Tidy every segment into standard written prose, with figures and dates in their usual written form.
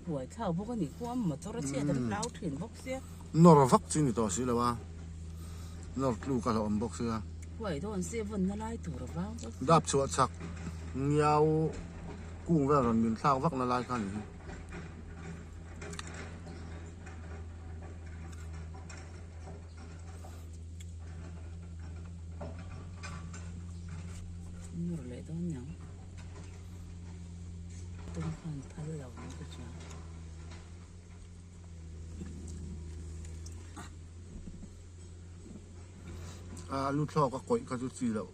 kuai thlak bawk a nih khuh a motor a chhiat an hlau thin bawk sia. Nawr vak chi ni tawh si lo a, nawr tluk a hlauhawm bawk sia. Kuai dawn se vawnna lai tur a vang bawk sia. Dap chhuah chak ngiau kung vel rawn min thlak vakna lai kha a ni hi. Nawr leh dawn niang. Tum khan phal lo ang ka hria. A lu thlawk a kawih kha chu chi loh.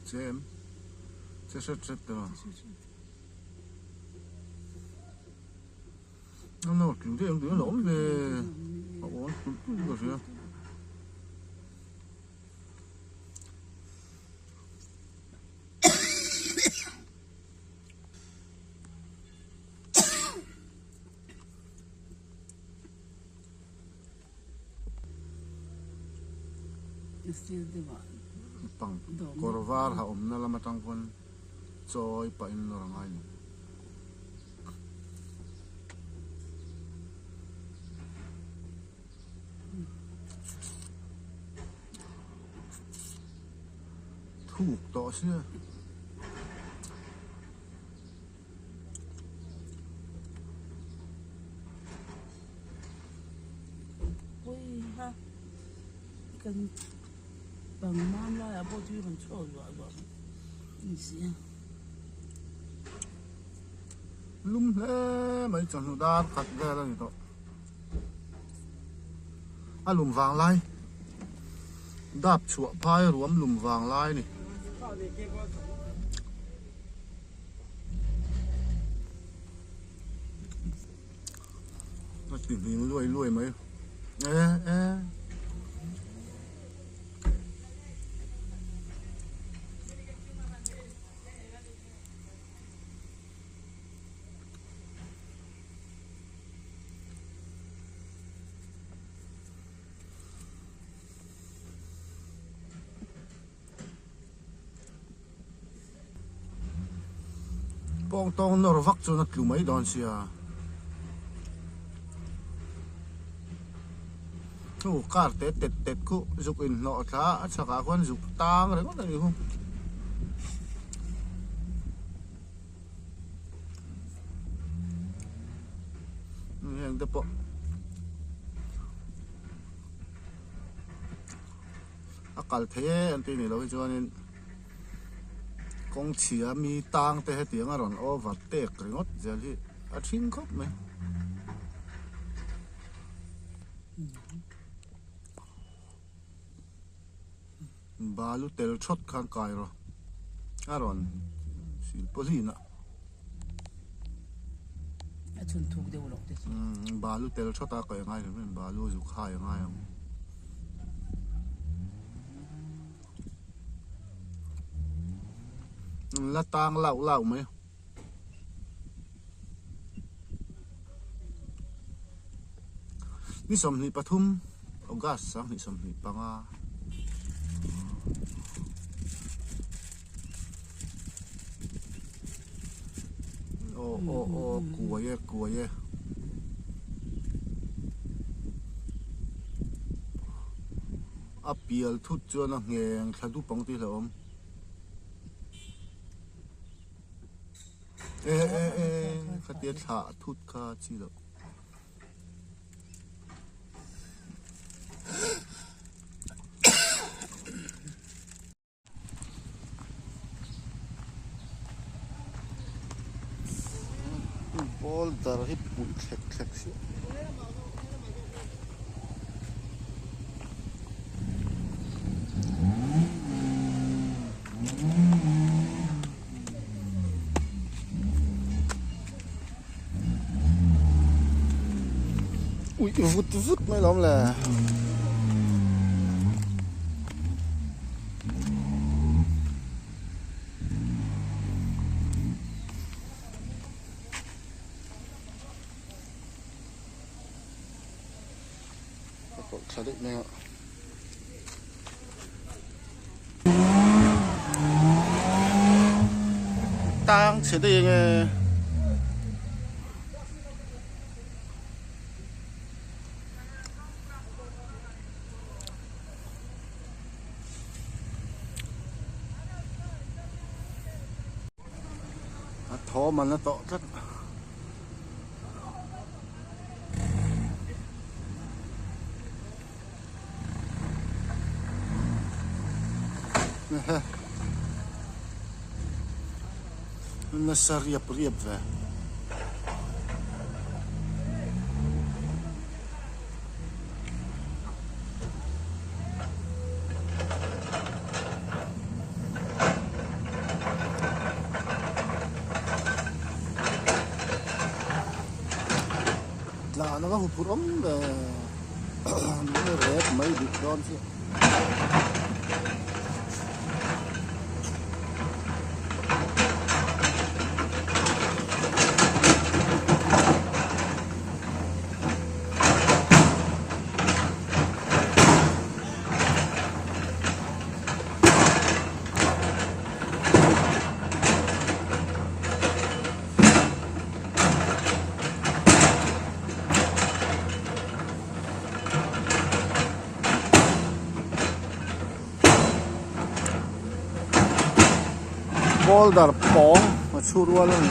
Chem che hret hret te maw a nawr tlu deuh ang a awm ve a awn tulh tulh ka hria. Pang kawr var ha awmna lam atang pawn chawi pahin nawr a ngai ni. Thuk tawh sia. Puiha kan bang mam laiah pawh tui rawn chhuak zuah zuah mai a ni si a. Lum hle mai chawhnu dar khat vel a ni tawh. A lum vang lai dap chhuah phai ruam lum vang lai a ni. A ti hming luai luai mai e e. Pawng tawng nawr vak chuan a tlu mai dawn sia. Thu car te tet tet khu zuk inhnawh thla a chhakah khuan zuk tang ringawt a ni khu. Heng te pawh a kal thei e an tih ni loh hi chuanin kawng chhia mi tang te hetiang a rawn over take ringawt zel hi a thing khawp mai. Balu tel thawt khan kai rawh a rawn sil pawlhin a. A chhun thuk deuh loh te chu. Balu tel thawt a kai angai reng reng balu a zuk hai angai ang. La tang lauh lauh mai. Ni 23 August 2025. Aw aw aw kuai e kuai e. A pial thut chuan a ngheng thla dup ang tih hlauhawm. E e e khatia thlah thut kha chi loh. Boulder hi pui thlek thlek si. Ui vut vut mai lawm le. Tawlh thla daih mai a. Tang chhe daih enge. A thawm an la tawh tlat. Nasa riap riap ve. Tlan ava huphurh awm ve rep mai duh dawn chiah. Boulder pawng a chhu rual a ni.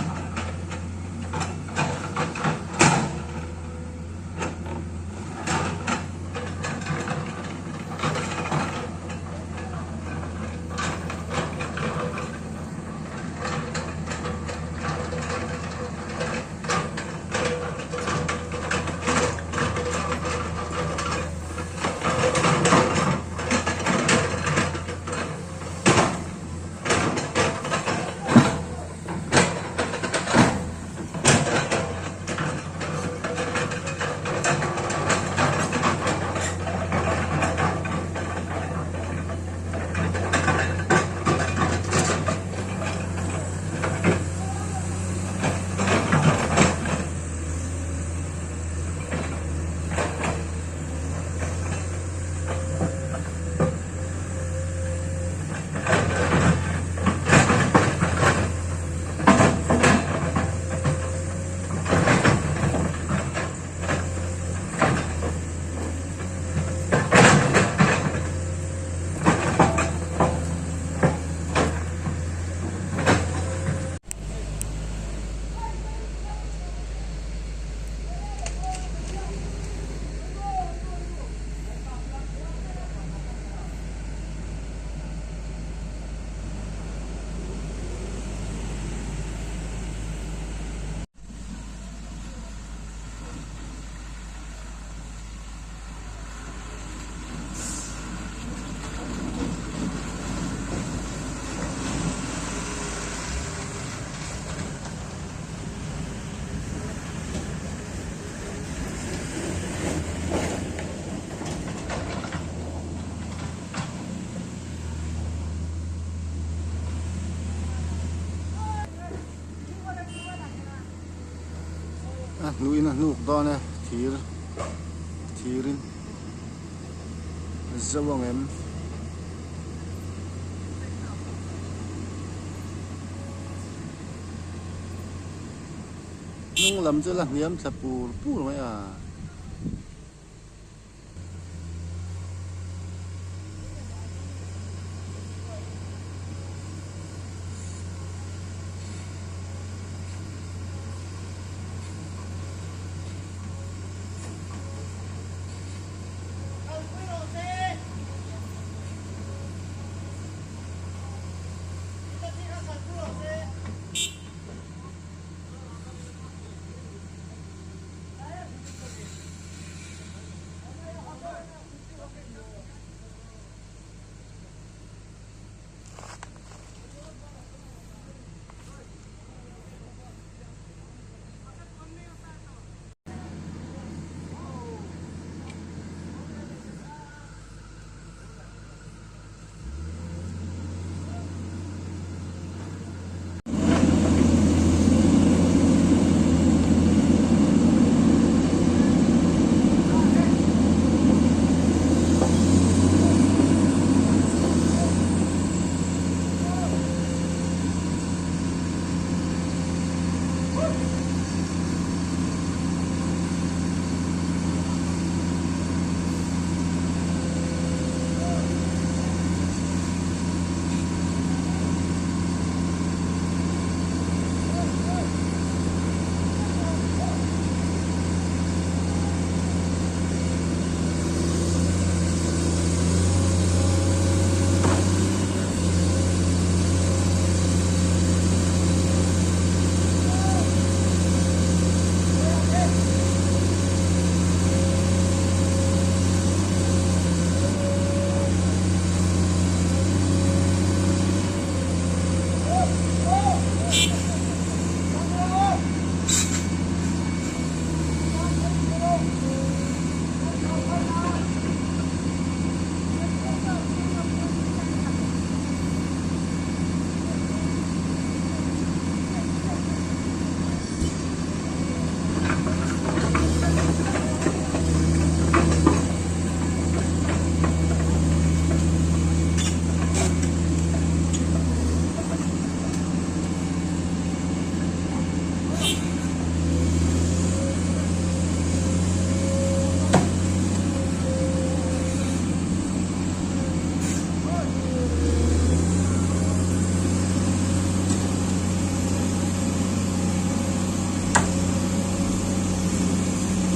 A hnuhin a hnuk dawn e thir thirin a zo ang em. Hnung lam chu la hniam thla pur pur mai a.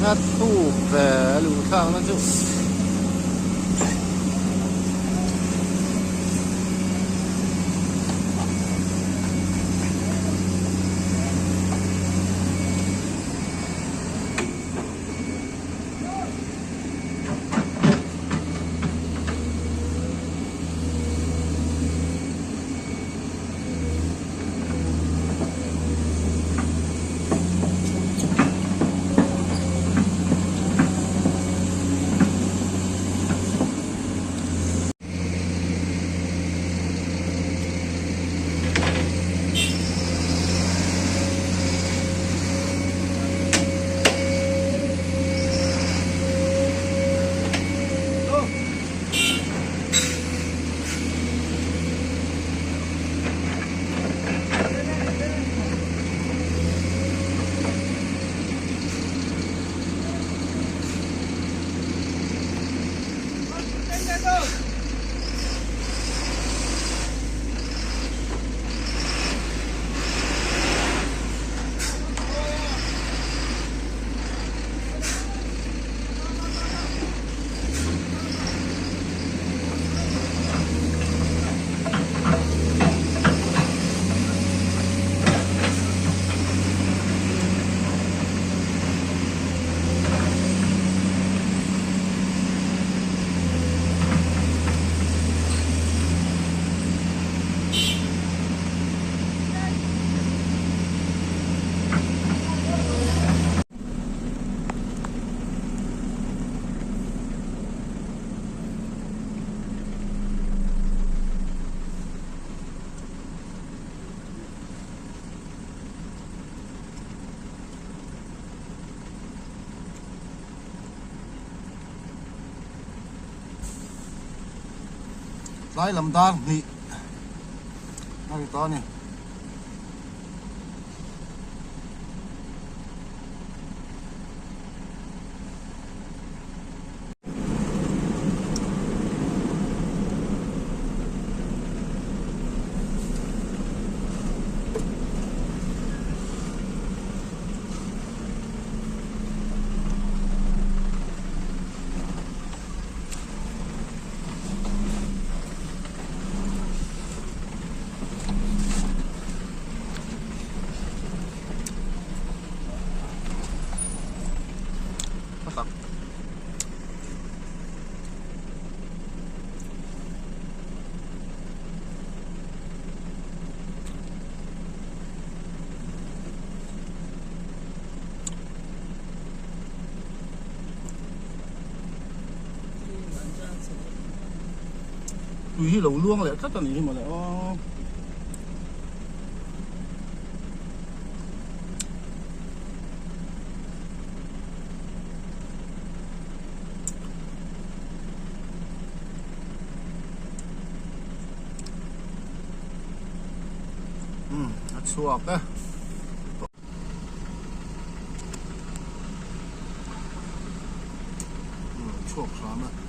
A thuk ve a luh thlakna chu. Tlai lam dar hnih a ri tawh a ni. Tui hi lo luang leh tlat a nih hi mawle aw. Umm a chhuak e. Umm chhuak hram e.